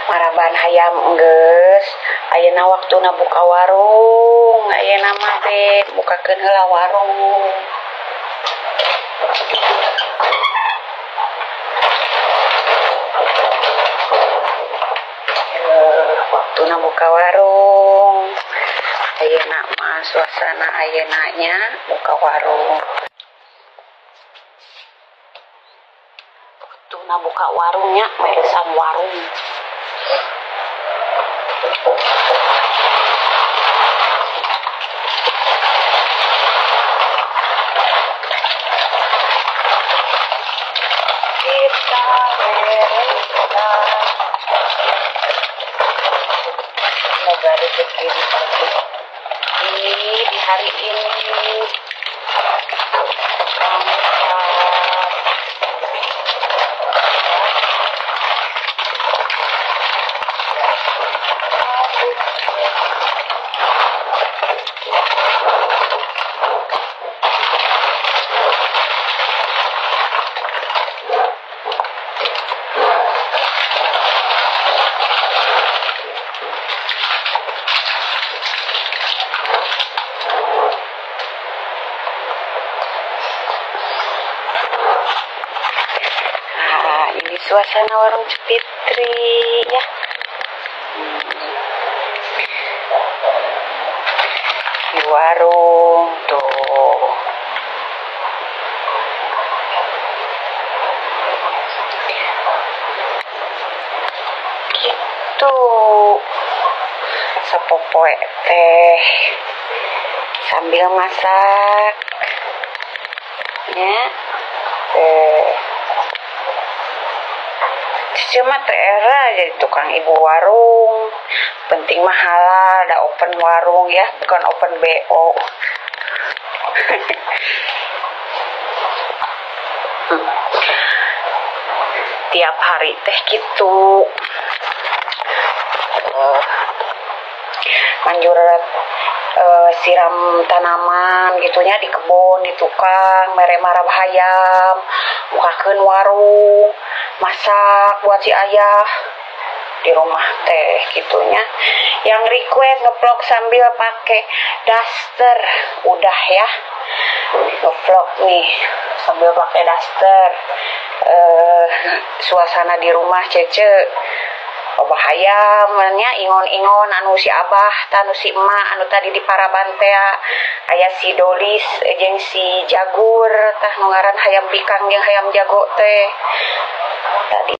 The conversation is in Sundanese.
Maraban hayam geus, ayeuna waktuna buka warung, ayeuna mah Beb bukakeun heula warung. Waktuna buka warung. Ayeuna mah suasana ayeunanya buka warung. Waktuna buka warungnya meresan warung. Kita beresan. Semoga rezeki di pagi ini, di hari ini. Ini suasana warung Cepitri ya. Di warung tuh. Gitu. Sapopoe teh sambil masak. Ya. Cuma tera jadi tukang ibu warung, penting mah halal, ada open warung ya, bukan open BO. Tiap hari teh gitu. Manjur siram tanaman gitunya di kebun, di tukang, mere marab hayam, bukakeun warung, masak buat si ayah di rumah teh gitunya. Yang request ngevlog sambil pakai daster, udah ya ngevlog nih sambil pakai daster. Suasana di rumah Cece obah hayamnya ingon-ingon anu si abah tanu si emak anu tadi di Parabantea aya si Dolis jeung si Jagur tah nu ngaran hayam bikang jeung hayam jago teh tadi.